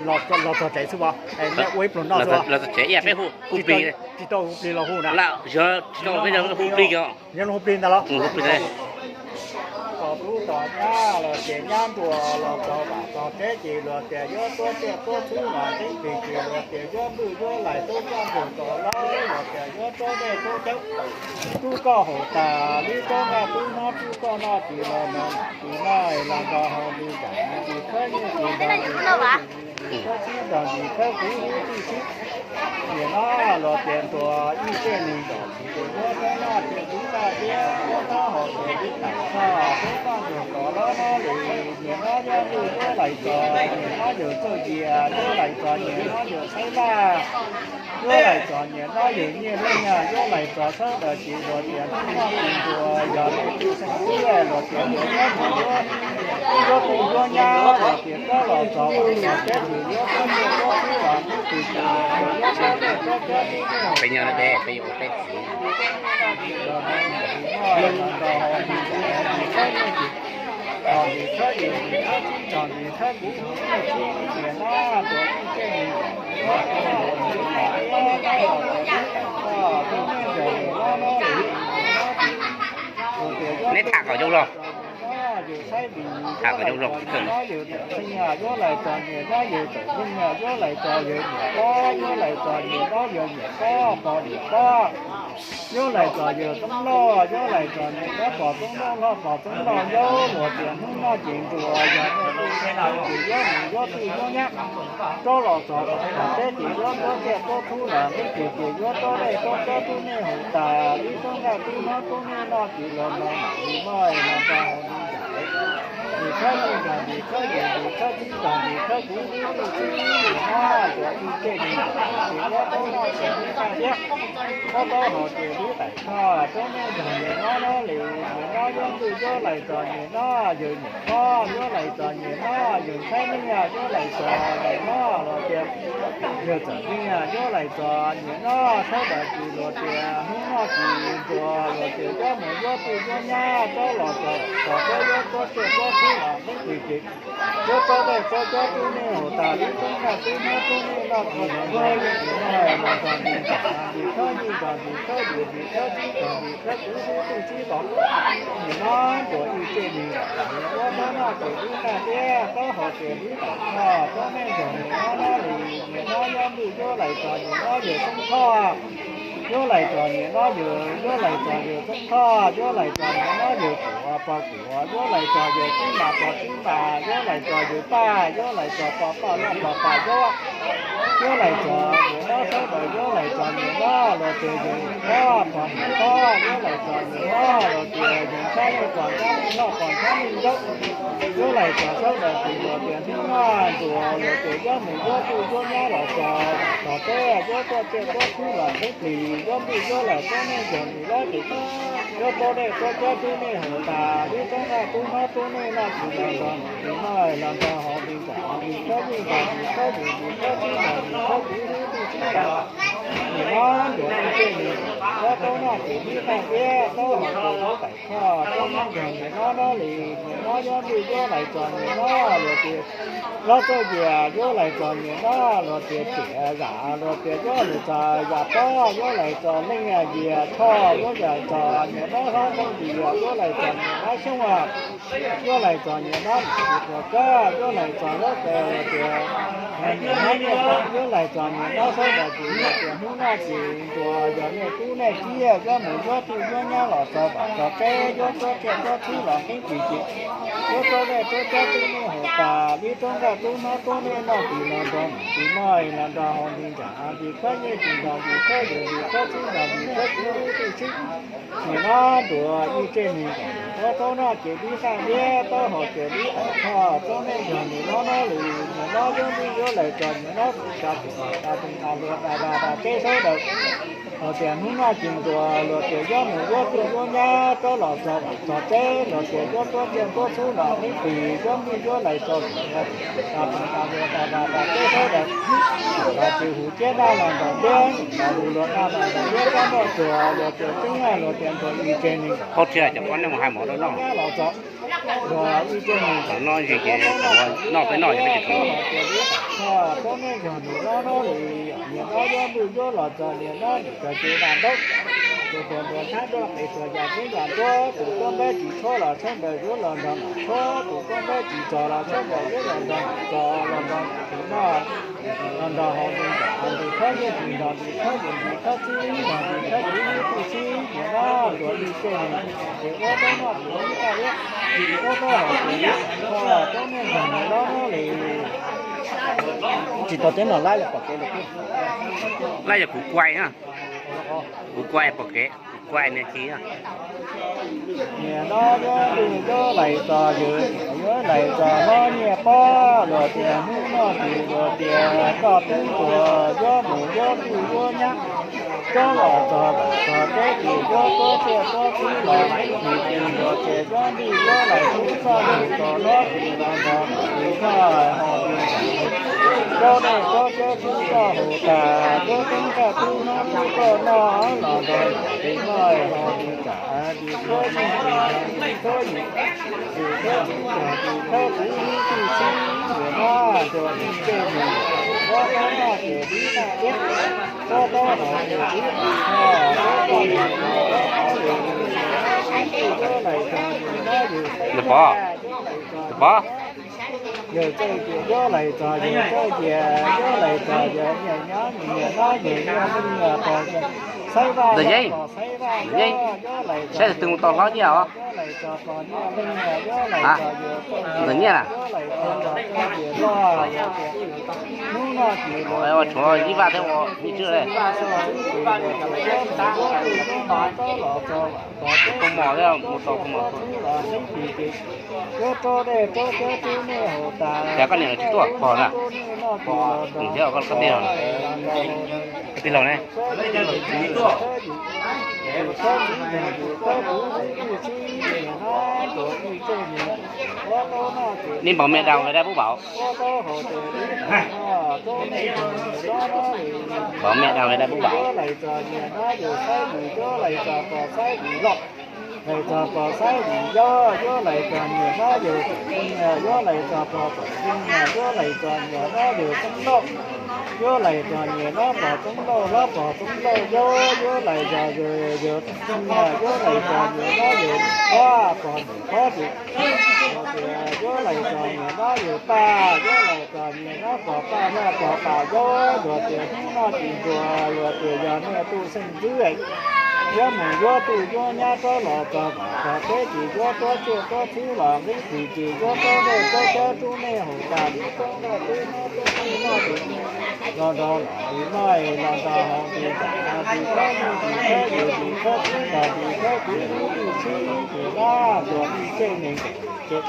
Los txog tsev xwb as, ua ib pluag noj xwb, los txog tsev ib peb hu plig, tsis tau hu plig los hu na. Yog tsis tau peb hu plig os. Yog hu plig ntag los? Tom tub tom nyab los tias nyab ntuas los txog vam txog teb ces luag tias yuav tuab tsiaj tuab txhub los teb plig ces luag tias yuav ntuj yuav lais tuab txaj ntuag txog los luag tias yuav tuab dej tuab cawb. Tub koj haum tas lub tub nqaj tub hmab tub koj noj tsis los mov tsis noj los nrog haus nqi zam nqi khawb nqi nrog nqi khawb nqi khawb txhib nrog nqi khawb kuv hub tij txhib. Nim no luag tias ntuas ib txij li ntuas tsis tus muab txhawb noj ces tub nqaj thiab tub hmab haus ces tub nqaj txog tub txaj ntuag txog los noj li. Nim no yog ntuj yuav lais txog nim no yog txuj ci yuav lais txog nim no yog txhawb laj yuav lais txog nim no yog nyiaj leej yuav lais txog sawb daws ces luag tias hnub no tus ntuas yog tus tub xeeb tub luag tias yuav nyob mus yuav, yuav tus yuav nyab luag tias rov los txog tus teb tus yuav txog tus tub los hnub tus tus yuav txog tus tub txog tus tub. Neb tham kom zoo zog, tham kom zoo zog. Yuav lais txog niam no yog txawm yeej, yuav lais txog yog niam pob, yuav lais txog niam no yog niam pob pog niam pob. Yuav lais txog yog txoob loj, yuav lais txog niam no pog txoob loj, loj pog txoob loj, yuav luag tias hnub no ces ntuas yog tus tub ces yuav mus yuav txuj yuav nyab, rov los txog tom teb ces yuav tuab tsiaj tuab txhub los nqi ces yuav tuab dej tuab cawb tub nej haus tas lub tub nqaj tub hmab tub nej noj ces luag nrog mam li noj los nrog haus li ntawd. Nqi khawb nqi nrog nqi khawb yus nqi khawb txhib nrog nqi khawb kuv hub tij txhib nim no tuas ib txij li ces yuav tuab noj ces lub nqaj thiab tuab tau haus ces lub tais txhoj tuab nej nrog nim no noj li. Nim no yuav ntuj yuav lais txog nim no yog nim no yuav lais txog nim no yog txhawb neej yuav lais txog nim no los tias yog txawm neej yuav lais txog nim no sawb daws ces luag tias hnub no ces ntuas luag tias yuav mus yuav txuj yuav nyab rov los txog txog teb yuav tuab tsiaj tuab txhub los nqi ces yuav tuab dej tuab cawb tub nej haus tas lub tub nqaj tub hmab tub nej noj ces luag nrog nqi noj los nrog nqi nrog nqi khawb nqi nrog nqi khawb yus nqi khawb txhib nrog nqi khawb kuv hub tij txhib tod. Nim no ntuas ib txij li tuab noj ces lub nqaj thiab tuab haus ces lub tais txhoj tuab nej nrog nim no noj li. Nim no yuav ntuj yuav lais txog nim no yog txoob txhoj, yuav lais txog nim no yog, yuav lais txog yog txoob txhoj, yuav lais txog nim no yog kuam pog kuam, yuav lais txog yog txhib mas pog txhib mas, yuav lais txog yog paj, yuav lais txog pog paj loj pog paj yuav, yuav lais txog nim no sawb daws yuav lais txog nim no los tias yog niam pob pog niam pob, yuav lais txog nim no los tias yog ntxhab leej pog ntxhab leej loj pog ntxhab leej zaub, yuav lais txog sawb daws ces luag tias hnub no ntuas luag tias yuav mus yuav txuj yuav nyab los txog tog teb yuav tuab tsiaj tuab txhub los nqi plig yuav ntuj yuav lais tuab nej nrog nim no ces yuav tuab dej tuab cawb tub nej haus tas lub tub nqaj tub hmab tub nej noj ces luag nrog nim no los nrog haus li ntawd li khawb nqi nrog li khawb yus li khawb txhib nrog li khawb kuv hub tij txhib tod. Nim no ntuas ib txij li tuab tau noj ces lub nqaj thiab tuab haus ces lub tais txhoj tuab noj nrog nim no noj li. Nim no yuav ntuj yuav lais txog nim no luag tias hlob txuj ci yuav lais txog nim no luag tias tiam zam luag tias yuav lais txog yam pob yuav lais txog leej yias tshoj yuav lais txog nim no hlob txuj ci yuav lais txog nim no xyoob yuav lais txog nim no nim tsis quas kab yuav lais txog hlob tes luag tias nim no niaj yuav lais txog nim no sawb daws ces luag tias hnub no ces ntuas yog nej tub nej kiag yuav mus yuav txuj yuav nyab los txog tom tog teb yuav tuab tsiaj tuab txhub los nqi plig ces yuav tuab dej tuab cawb tub nej haus tas lub tub nqaj tub hmab tub nej noj ces luag nrog nim no los nrog haus li ntawd li khawb nqi nrog li khawb yus li khawb txhib nrog li khawb kuv hub tij txhib. Nim no ntuas ib txij li tuab tau noj ces lub nqaj thiab tuab haus ces lub tais txhoj tuab nej nrog nim no noj li. Nim no yuav ntuj yuav lais txog nim no tus tas tus tas tus tas luag tas tas tas teb sawb daws los tias hnub no ces ntuas luag tias yuav mus yuav txuj yuav nyab rov los txog tog teb los tias yuav tuab tsiaj tuab txhub los nqi plig yuav ntuj yuav lais txog tus tas tus tas luag tas tas tas teb sawb daws los ces hu ciab dab los nrog ntiab los hu luag dab los nrog ntiab rov nrog tsuag luag tias txeeb luag tias ntuas ib txij li tuab tau noj ces lub tais txhoj Tub neej yog nws lob lob li, niam no yuav ntuj yuav los txog niam no nws kawg ces vam ntaub. Tus tuag ntuag thab nroj qis tuag yam teb yam ntuab, tus tuab npab tsis tshuab los tshuab nplaws yuav los nrog nws tshuab, tus tuab npab tsis txog los tshuab nplaws yuav los nrog nws txog, los nrog tus no los nrog haus nqi nrog nqi khawb nyiaj, nrog nqi khawb yus, nqi khawb txib, nrog nqi khawb kuv ib tug txib, niam no tuag ib teg neeg ces ua tau noj tus ib tag liab, ua tau haus tus ib tag kho, tub neej yog nws lob lob li. Tsis tau teb no laib los pom kev lawm. Laib yog kuv kuai na, kuv kuai pom kev, kuv kuai niag ci. Niam no yuav ntuj yuav lais txog yus, yuav lais txog hlob nyiaj pob, luag tias hnub noj tsis luag tias koj twb tuag, yuav mus yuav txuj yuav nyab, tsob los txog txog teb ces yuav tuab tsiaj tuab txwb los, tus tis luag tias yuav ntuj yuav lais tub txoj mus txog hlob tis los nrog tus noj ho tus rau dej rau cawv tub txoj hu tas, tub tub kaj tub hnob tub koj noj los nrog tus noj ho tus tsam tus khuab nyiaj tus noj tus khuab yus, tus khuab txib nrog tus khuab kuv ib tug txib, niam no tuag ib teg neeg, ua tau noj ces ib tag liab, ua tau haus ces ib tag kho, ua tau noj ces ib tag liab, yuav lais txog yus no yus Nws pov, nws pov. Yawg txawj cia yuav lais txog yawg txawj cia, yuav lais txog yawg nyiam nyob nyiam nyob yawg nyiam leej nyiam pog, saib vaj Ntawm yeej, pog saib vaj ntawm yeej, yuav lais saib txog tus twg mus tau hlob nyiaj os. Yuav lais txog pog nyiaj leej nyiam, yuav lais txog yawg txawj cia, Ntawm nyiaj na. Yuav lais txog yawg txawj cia loj, hnub no ces luag tias tshuav ib vaj thiab ua me tswb vaj xwb ces luag tias yuav mus yuav tus tub noj tsob los txog vam txog teb ces yuav tuab tsiaj tuab txwb los nqib tis ces yuav rau dej rau cawv tub neej haus tas, koj niam tsis tuaj pog na, tub neej noj ces los nrog, koj tij laug ne, khawb yus, yus khawb txiv nrog yus khawb kuv ib tug txib, niam no tuag ib teg neeg, ua tau noj ces Ni npaum me đào người ta bút bảo. Ua tau haus ces ib tag kho, tub neej nrog yus lob lob li. Npaum me đào người ta bút bảo. Yuav lais txog niam no yus saib yus, yuav lais txog pog saib yus loj, lais txog pog saib yus yob, yuav lais txog niam no yus txawm nyiam, yuav lais txog pog txawm nyiam, yuav lais txog niam no yus txoob lauj, yuav lais txog niam no pog txoob lauj, hlob pog txoob lauj yob, yuav lais txog yus, yus txoob nyiam, yuav lais txog niam no yus pog, pog niam pog ces luag tias yuav lais txog niam no yus pab, yuav lais txog niam no pog pab, noj pog pab yob, luag tias hnub no tsis ntuag, luag tias yog nej tus xeeb ntxwv, yuav mus yuav txuj yuav nyab, tsob los txog vam txog teb ces yuav tuab tsiaj tuab txwb los nqib tis ces yuav tuab dej tuab cawv tub neej haus tas, tub neej noj tub neej noj tus los nrog los tus noj los nrog haus tus tsam tus khawb nyiaj tus khawb yus tus khawb txib nrog tus khawb kuv ib tug txib ces nab tuag ib teg neeg ces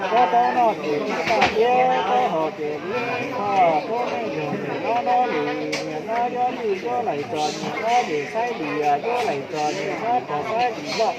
tuab tau noj ces ib tag liab, tuab haus ces ib tag kho, tub neej yog nws lob lob li, niam no yuav lwj yuav lais txog niam no yus saib li, yuav lais txog niam no pog saib li loj,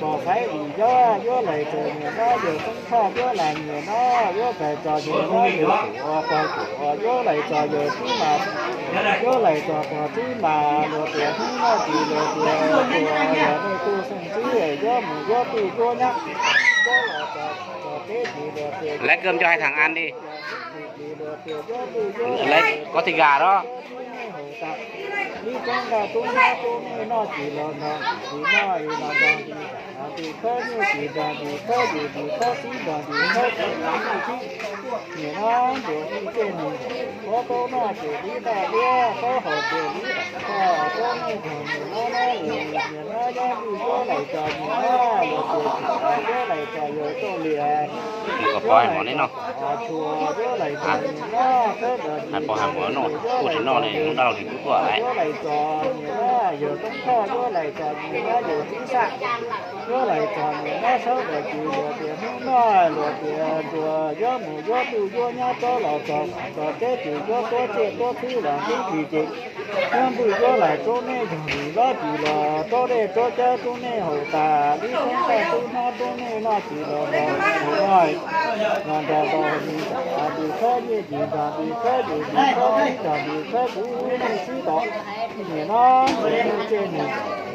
pog saib li yob, yuav lais txog niam no yus txoob tshoj, yuav lais niam no yuav pais txog niam no yus kuam, pog kuam, yuav lais txog yus txib mas, yuav lais txog pog txib mas, luag tias hnub no ces luag tias tuag, yog nej tus xeeb ntxwv yuav mus yuav txuj yuav nyab, tsob los txog teb ces luag tias Lái cơm cho hai thằng ăn đi. Lái có thịt gà đó. Ib tsob nqaij tub nab tub neej noj ces los nrog tus noj los nrog tus khawb nyiaj ces nrog tus khawb yus tus khawb txib nrog tus khawb kuv ib tug txib, niam no tuag ib teg neeg, tuab tau noj ces ib tag liab, tuab haus ces ib tag kho, tub neej nrog niam no noj li, niam no yuav lwj yuav lais txog niam no, luag tias tsis yuav lais txog yus txoj lias, yuav lais txog tshua, yuav lais txog niam no khawb nrog niam no yus, yuav lais txog tshua, yuav lais txog niam no yus txoob tshoj, yuav lais txog niam no yus txib xaj, yuav lais txog niam no sawv daws ces luag tias hnub no luag tias ntuag, yuav mus yuav txuj yuav nyab, tsob los txog vam txog teb ces yuav tuab tsiaj tuab txwb los nqib tis ces yuav ntuj yuav lais tub neej yog nws lob tis los rau dej rau cawv tub neej haus tas, ib tsob nqaij tub nab tub neej noj ces los nrog tus noj los nrog tus noj, tus khawb nyiaj ces nrog tus khawb yus tus khawb txib nrog tus khawb kuv ib tug txib tod, niam no tus ib teg neeg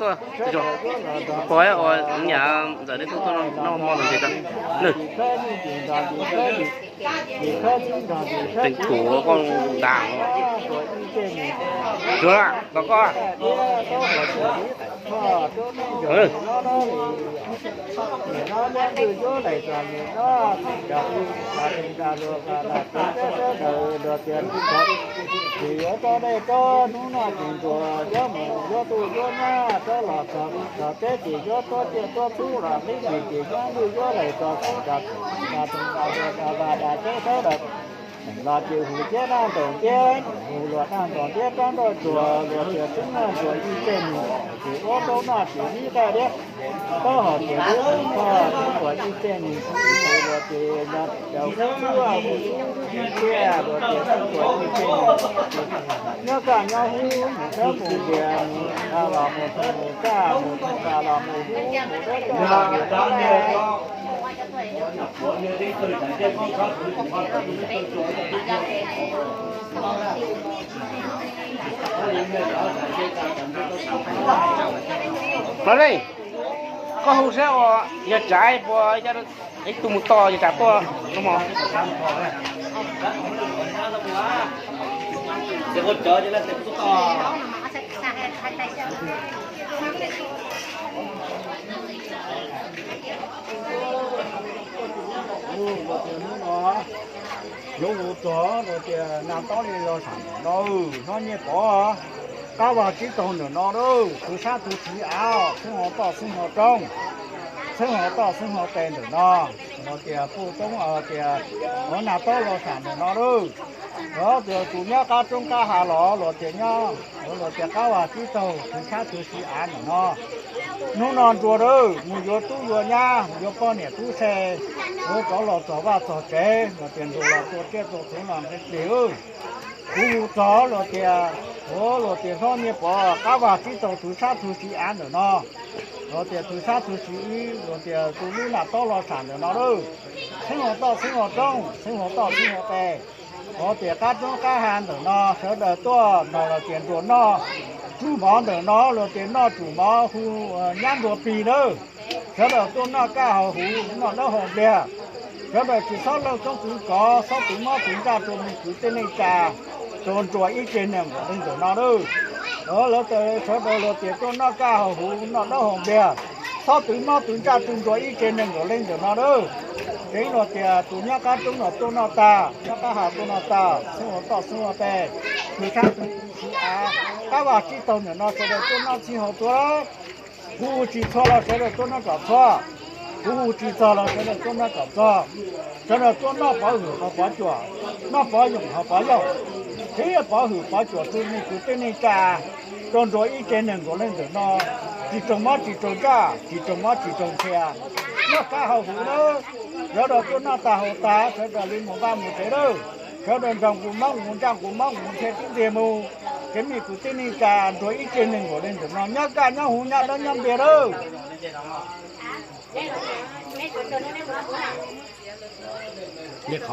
tuaj, pog ua nyam ntxawm deb tuaj tuaj noj hmo ntawm ntses tau. Nws teem kuv koj ntas. Tsuag los koj. Tsis yuav tso dej tso hnub no tsis ntsuas, yuav mus yuav tub yuav nyab rov los txog txog teb tsis yuav tuab ciaj tuab txhub los qib tsis tsis yuav lwj yuav lais txog txhub rov txog txog txog txog txog txog txog teb sawv daws los tsis hu ciab dab ntxaus ciab, hu luag dab ntxaus ciab rab nrauj tsuas luag tias xwb noj ntsuas ib teg nus, tsis ua rau noj tsis nib daj liab, taub hau tsis lub koj xwb ntsuas ib teg nus, hu luag tias nyob caum xwb ua hu xwb ib tiag luag tias xwb ntsuas ib teg nus. Nyob kaj nyob hub mus sawb mus ntias mus tha los mus tha mus kaj mus tha los mus hub mus dawb coj los mus dawb. Los ne, koj hu saib ua yog tsav puas ib tug mus tos yog tsav tuaj no mog. Yuav hu txog luag tias nag tob li los sam ntawm no, hlob Nyiaj Pov, qab vag tsib taug ntawm no lauj, tug sab tug siv av, xeeb hauv toj xeeb hauv roob, xeeb hauv toj xeeb hauv tes ntawm no, luag tias puj toob tias, ov nag tob los sam ntawm no lauj. Luag tias tus nyob qab roob qab hav los luag tias nyob, luag tias qab vag tsib taug tug sab tug siv av ntawm no. Hnub no ntsuas lauj, mus yuav tub yuav nyab, yuav poj niam tub se, yuav rov los txog vaj txog tsev, luag tias ntsuas los tua tsiaj tua txhuv los nqi plig. Kuv hu txog luag tias, ua luag tias hlob Nyiaj Pov, qab vag tsib taug tug sab tug siv av ntawm no. Luag tias tug sab tug siv ib, luag tias tus lub nag tob los sam ntawm no lauj. Xeeb hauv toj xeeb hauv roob, xeeb hauv toj xeeb hauv tes. Luag tias qab roob qab hav ntawm no sawv daws tuaj nrog luag tias ntsuas noj tsum mov ntawm no, luag tias noj tsum mov hu nyab ntuag plig nawb. Sawv daws tuaj noj kaj haus huv, noj dawb haus npliag. Sawv daws tsis txhob leej txoob txwv kov, txhob twv mob twv ntsaj rau me kwv tij neej tsa, rau ntsuas ib tse neeg nkaus leej ntawm no lauj. Lawv tias sawv daws luag tias tuaj noj kaj haus huv, noj dawb haus npliag, txhob twv mob twv ntsaj rau ntsuas ib tse neeg nkaus leej ntawm no lauj. Tseev luag tias tus nyob qab roob no tuaj noj tag, nyob qab hav tuaj noj tag, xeeb hauv toj xeeb hauv tes, tug sab tug siv av, qab vag tsib taug ntawm no sawv daws tuaj noj txhij haus tuaj. Kuv hu tsis txhua los sawv daws tuaj noj kom txhua, kuv hu tsis txog los sawv daws tuaj noj kom txog. Sawv daws tuaj noj pov hwm hauv pov cuam, noj pov yoom hauv pov yooj, thiab pov hwm pov cuam rau me kwv tij neej tsa, rau ntsuas ib tse neeg nkaus leej ntawm no, tsis raug mob tsis raug ntsaj, tsis raug mob tsis raug ntxhia. Noj kaj haus huv nawb, sawv daws tuaj noj tag haus tas sawv daws li mus vaj mus tsev lawm. Sawv daws nrog nqus mob nqus ntsaj nqus mob nqus ntxhia tib ntxiag mus, ces me kwv tij neej tsa ntsuas ib tse neeg nkaus leej ntawm no nyob kaj nyob huv nyob dawb nyob npliag lawm.